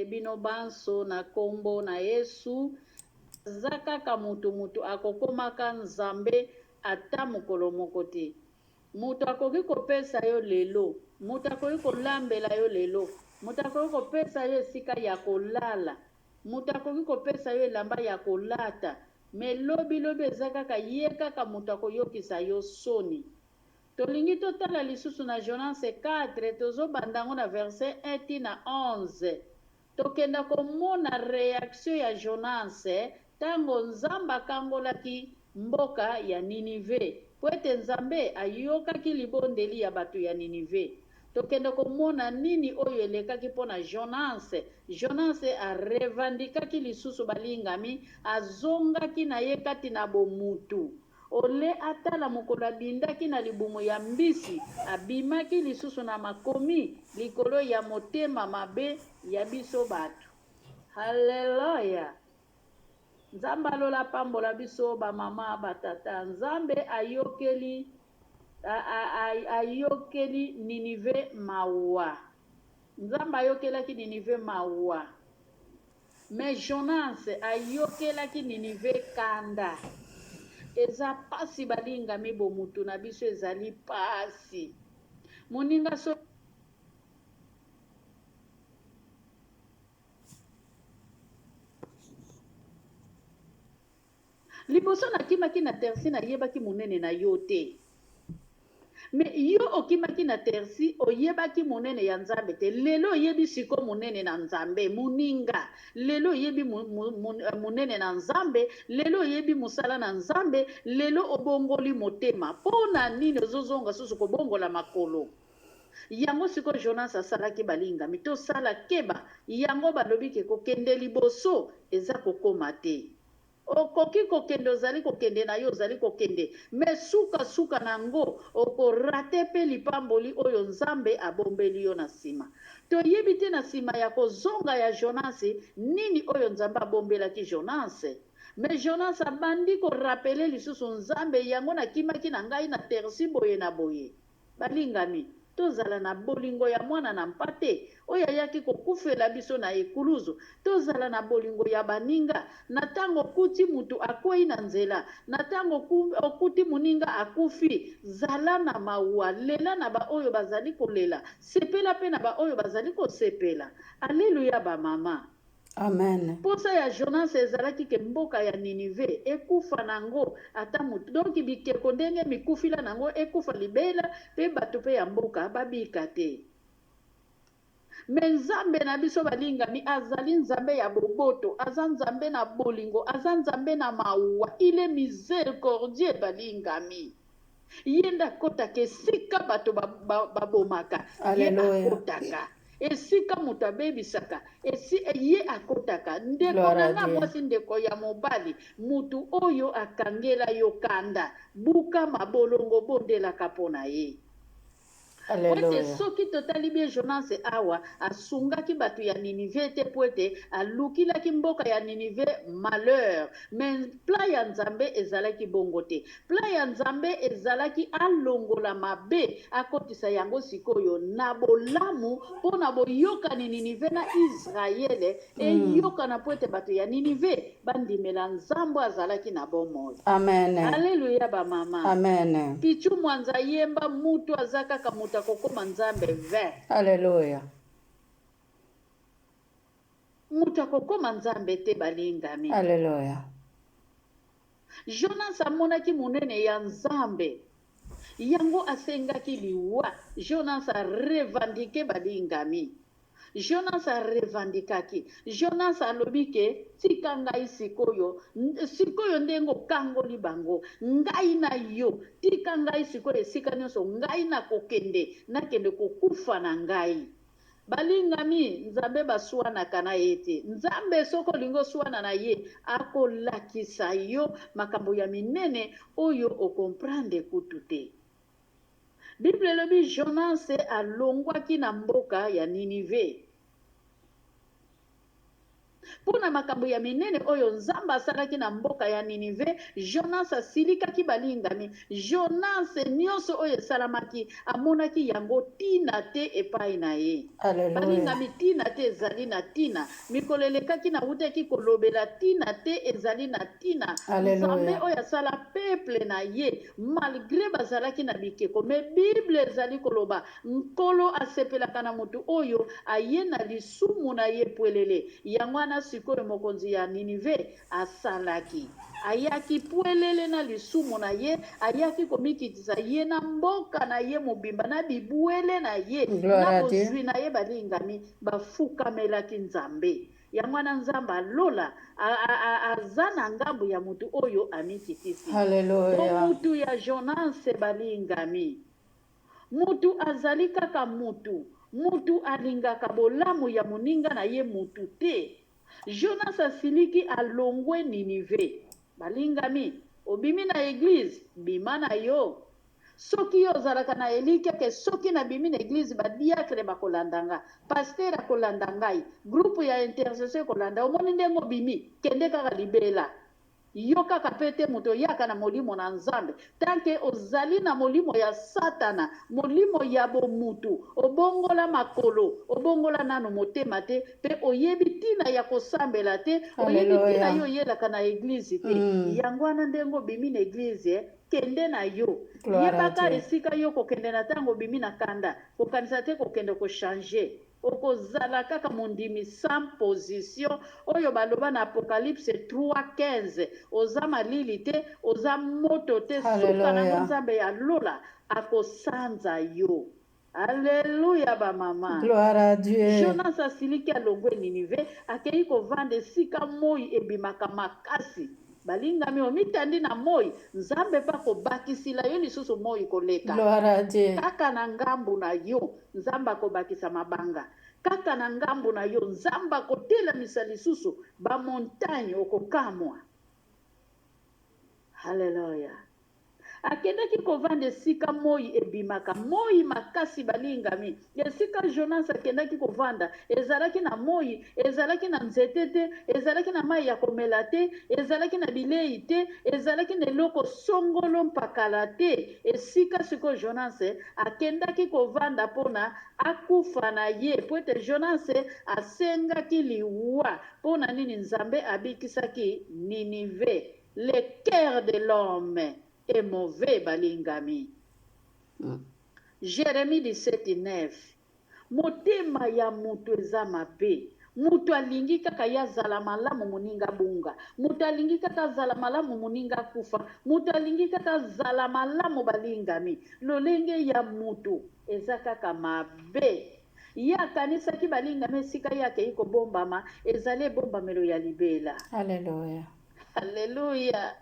Bino banso na kombo na Yesu. Aza kaka mutu, mutu akokomaka Nzambe ata mokolo moko te. Mutu akoki kopesa yo lelo, mutu akoki kolambela yo lelo, mutu akoki kopesa yo esika ya kolala, mutu akoki kopesa yo elamba ya kolata, mais lobi lobi eza kaka ye kaka mutu akoyokisa yo soni. Tolingi totala lisusu na Jonas 4, tozo banda yango na verset 1 ti na 11. Tokenda komona reaction ya Jonas tango Nzambe akangolaki mboka ya Ninive, mpo ete Nzambe ayokaki libondeli ya bato ya Ninive. Tokende komona nini oyo elekaki mpo na Jonas. Jonas a revendikaki lisusu balingami, azongaki na ye kati na bomutu. Ole atala mokolo abindaki na libumu ya mbisi, abimaki lisusu na makomi likolo ya motema mabe ya biso batu. Hallelujah! Nzambe ya lola apambola biso ba mama ba tata. Nzambe ayokeli ayokeli Ninive mawa. Nzambe ayokelaki Ninive mawa. Mais Jonas ayokelaki Ninive kanda. Eza pasi balingami bomutu na biso ezali pasi. Moninga soki. Liboso nakimaki na Tersi nayebaki monene na yo te. Mais yo okimaki na Tersi oyebaki monene ya Nzambe te. Lelo oyebi siko monene na Nzambe, moninga. Lelo oyebi monene na Nzambe, lelo oyebi mosala na Nzambe, lelo obongoli motema. Po na nini ozozonga susu kobongola makolo? Yango sikoyo Jonas asalaki balingami tosala keba yango balobi ke kokende liboso eza kokoma te okoki kokende ozali kokende na yo ozali kokende mais suka suka na ngo oko rate pe lipamboli oyo Nzambe abombeli yo na sima toyebi te na sima ya kozonga ya Jonas nini oyo Nzambe abombelaki Jonas mais Jonas abandi ko rappeler lisusu Nzambe yango nakimaki na ngai na Tersi boye na boye Balingami, tozala na bolingo ya Mwana na Mpate oyo ayaki kokufela biso na ekuluzu. Tozala na bolingo ya baninga. Na tango okuti mutu akweyi na nzela, na tango okuti moninga akufi, zala na mawa, lela na ba oyo bazali kolela, sepela pe na ba oyo bazali kosepela. Alleluia ba mama. Amen. Posa ya Jonas ezalaki ke mboka ya Ninive ekufa nango ata mutu donc bikeko ndenge mikufila nango ekufa libela pe batu pe ya mboka babika te. Mais Nzambe na biso balingami azali Nzambe ya boboto aza Nzambe na bolingo aza Nzambe na mawa il est misericordieux balingami. Ye nde akotaka esika bato babomaka ye akotaka. Esika moto abebisaka, esi ye akotaka. Ndeko na nga mwasi, ndeko ya mobali, mutu oyo akangela yo kanda, buka mabolongo, bondelaka mpo na ye. Po ete soki totali bien Jonas awa, asungaki batu ya Ninive te po ete alukilaki mboka ya Ninive malheur. Mais plan ya Nzambe ezalaki bongo te. Plan ya Nzambe ezalaki alongola mabe akotisa yango sikoyo na bolamu mpo na boyokani Ninive na Yisraele eyokana mpo ete bato ya Ninive bandimela Nzambe oyo azalaki na bomoi. Amen. Aleluya ba mama. Amen. Pitshou Mwanza yemba mutu aza kaka mutu akokoma Nzambe 20. Aleluya. Mutu akokoma Nzambe te balingami. Aleluya. Jonas amonaki monene ya Nzambe. Yango asengaki liwa. Jonas a revendiquer balingami. Jonas a revendikaki. Jonas alobi ke tika ngai sikoyo, sikoyo ndenge okangoli bango, ngai na yo, tika ngai sikoyo esika nionso ngai nakokende, nakende kokufa na ngai. Balingami, Nzambe basuanaka na ye te. Nzambe soki olingi osuana na ye, akolakisa yo makambo ya minene oyo o comprendre kutu te. Bible elobi Jonas alongwaki na mboka ya Ninive. Mpo na makambo ya minene oyo Nzambe asalaki na mboka ya Ninive, Jonas asilikaki balingami. Jonas, nyonso oyo esalamaki, amonaki yango ntina te epai na ye. Alleluia. Balingami, ntina te ezali na ntina. Mikolo elekaki nawutaki kolobela ntina te ezali na ntina. Alleluia. Nzambe oyo asala peuple na ye, malgre bazalaki na bikeko, mais Bible ezali koloba, Nkolo asepelaka na moto oyo aye na lisumu na ye pwelele. Yango wana sikoyo mokonzi ya Ninive asalaki. Ayaki pwelele na lisumu na ye, ayaki komikitisa ye na mboka na ye mobimba, na bibwele na ye, Gloire na à Dieu. bozwi na ye balingami, bafukamelaki Nzambe. Yango wana Nzambe ya lola a, a, a, aza na ngambo ya moto oyo amikitisi. Alleluia. Bomutu ya Jonase balingami. Mutu azali kaka mutu. Mutu alingaka bolamu ya moninga na ye mutu te. Jonas asiliki alongwe Ninive. Balingami, obimi na eglise, bima na yo. Soki yo ozalaka na elikya ke soki na bimi na eglise ba diacre bakolanda nga, pasteur akolanda ngai, groupe ya intercession ekolanda, omoni ndenge obimi, kende kaka libela. Yo kaka pe te moto oyaka na molimo na Nzambe. Tant que ozali na molimo ya satana, molimo ya bomutu, obongola makolo, obongola nanu motema te, pe oyebi tina ya kosambela te, oyebi tina Alleluia. yo oyelaka na eglise te. Yango wana ndenge obimi na eglise, kende na yo. Gloire à Yebaka Dieu. esika yo okokende na tango obimi na kanda. Kokanisa te kokende ko changer. Okozala kaka mondimi sans position oyo baloba na Apocalypse 3:15 oza malili te oza moto te suka nango Alleluia. Nzambe ya lola akosanza yo. Alleluia ba mama. Gloire à Dieu. Jonas asiliki alongwe Ninive akeyi kovanda esika moyi ebimaka makasi. Balingami omitandi na moyi Nzambe pe akobakisila yo lisusu moyi koleka. Gloire à Dieu. Kaka na ngambu na yo Nzambe akobakisa mabanga. Kaka na ngambo na yo, Nzambe akotelemisa lisusu ba montagne, okokamwa. Haleluya! Akendaki kovanda esika moi ebimaka, moi makasi, balingami. Esika Jonas akendaki kovanda, ezalaki na moi, ezalaki na nzete te, ezalaki na mai ya komela te, ezalaki na bilei te, ezalaki na eloko songolo mpakala te. Esika sikoyo Jonas Akendaki kovanda mpo na akufa na ye, mpo ete Jonas asengaki liwa. Mpo na nini Nzambe abikisaki Ninive? Le coeur de l'homme est mauvais, balingami. Jeremie 17, 9. Motema ya mutu eza mabe. Mutu alingi kaka ye azala malamu moninga abunga. Mutu alingi kaka azala malamu moninga akufa. Mutu alingi kaka azala malamu balingami. Lolenge ya mutu eza kaka mabe. Ye akanisaki balingami esika ye akeyi kobombama ezali ebombamelo ya libela. Alleluia. Alleluia.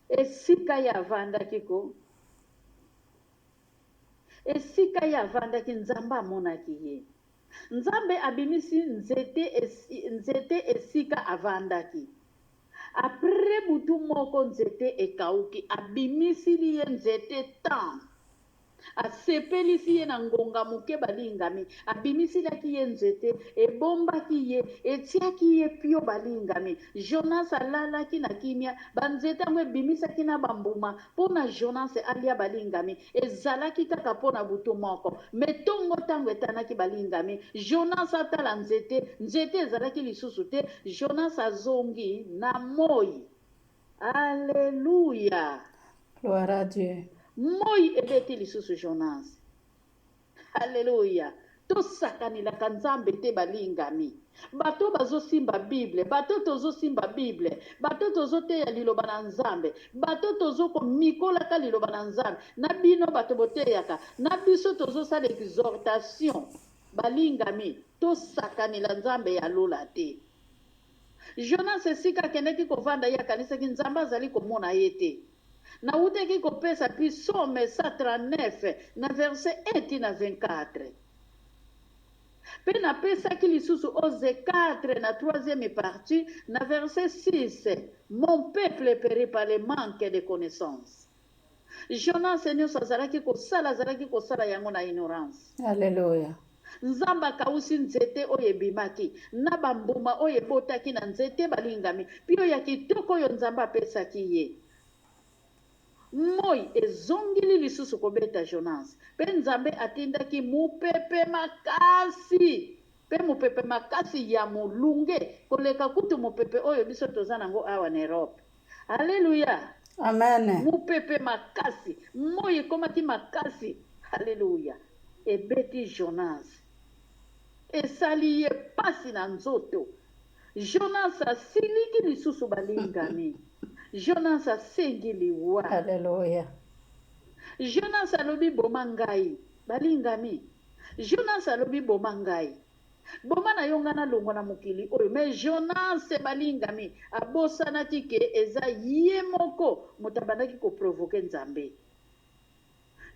Esika ye avandaki ko. Esika ye avandaki, Nzambe amonaki ye. Nzambe abimisi nzete, nzete esika avandaki. Après butu moko nzete ekauki, abimisili ye nzete temps. Asepelisi ye na ngonga moke balingami, abimisilaki ye nzete, ebombaki ye, etiaki ye pio balingami. Jonas alalaki na kimia, ba nzete yango ebimisaki na ba mbuma po na Jonas alia balingami, ezalaki kaka po na butu moko. Mais tongo tango etanaki balingami, Jonas atala nzete, nzete ezalaki lisusu te, Jonas azongi na moyi. Alleluia! Gloire à Dieu. Moyi ebeti lisusu Jonas. Alleluia! Tosakanelaka Nzambe te balingami. Bato bazo simba Bible, bato tozo simba Bible, bato tozo teya liloba na Nzambe, bato tozo komikolaka liloba na Nzambe, na bino bato boteyaka, na biso tozo sala exhortation. Balingami, tosakanela Nzambe ya lola te. Jonas esika akendaki kovanda ye akanisaki Nzambe azali komona ye te. Nawutaki kopesa Psaume 139 na verset 1 ti na 24. Pe napesaki lisusu Ose 4 na troisième partie na verset 6, Mon peuple perit par le manque de connaissance. Jonas nionso azalaki kosala azalaki kosala yango na ignorance. Alleluia. Nzambe akausi nzete oyo ebimaki, na bambuma oyo ebotaki na nzete, balingami, pio ya kitoko oyo Nzambe apesaki ye. Moi ezongeli lisusu kobeta Jonas, mpe Nzambe atindaki mopepe makasi, mpe mopepe makasi ya molunge koleka kutu mopepe oyo biso toza nango awa na Europe. Aleluya! Amen. Mopepe makasi, moi ekomaki makasi. Aleluya! Ebeti Jonas. Esali ye pasi na nzoto. Jonas asiliki lisusu balingami. Jonas asengi liwa. Aleluya. Jonas alobi boma ngai. Balingami. Jonas alobi boma ngai. Boma na yo nga nalongwa na mokili oyo. Mais Jonas balingami abosanaki ke eza ye moko moto abandaki koprovoke Nzambe.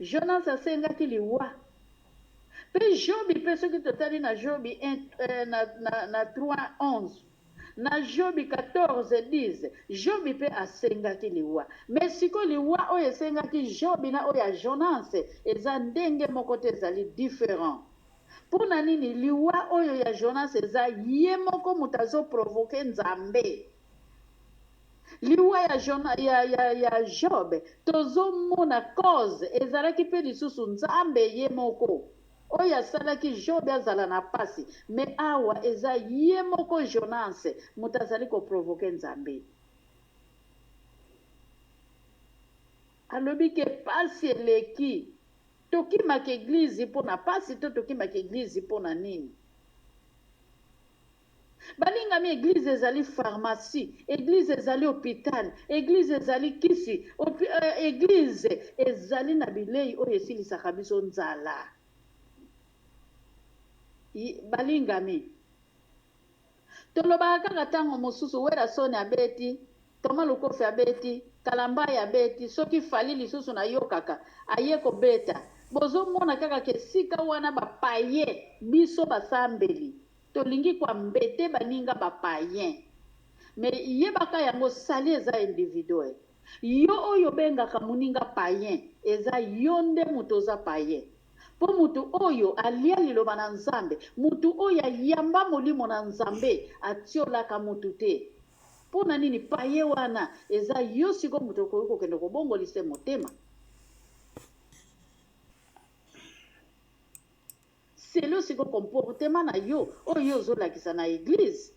Jonas asengaki liwa. Mpe Jobi mpe soki totali na Jobi 1, eh, na, na, na 3 11 na Jobi 14 10 Jobi mpe asengaki liwa. Mais sikoyo liwa oyo esengaki Jobi na oyo ya Jonas eza ndenge moko te, ezali différent. Mpo na nini liwa oyo ya Jonas eza ye moko moto azoprovoke Nzambe? Liwa ya, Jona, ya, ya, ya Job tozomona cause ezalaki mpe lisusu Nzambe ye moko oyo asalaki Job azala na pasi, mais awa eza ye moko Jonas moto azali koprovoke Nzambe. Alobi ke pasi eleki, tokimaka eglize mpo na pasi to tokimaka eglize mpo na nini? Balingami, eglise ezali pharmacie, eglise ezali hôpital, eglise ezali kisi, eglise ezali na bilei oyo esilisaka biso nzala. Balingami, tolobaka kaka ntango mosusu Werrason abeti, Thomas Lukofi abeti, Kalambayi abeti, soki Fally lisusu nayokaka aye kobeta, bozomona kaka ke esika wana bapaye biso basambeli tolingi koambete baninga ba païen. Mais yebaka yango sali eza individuel. Yo oyo obengaka moninga païen eza yo nde moto oza païen. Mpo moto oyo alia liloba na Nzambe, moto oyo ayamba molimo na Nzambe atiolaka motu te. Mpo na nini païen wana eza yo siko moto okoki kokende kobongolisa motema? Selo siko comportement na yo oyo ozolakisa na église.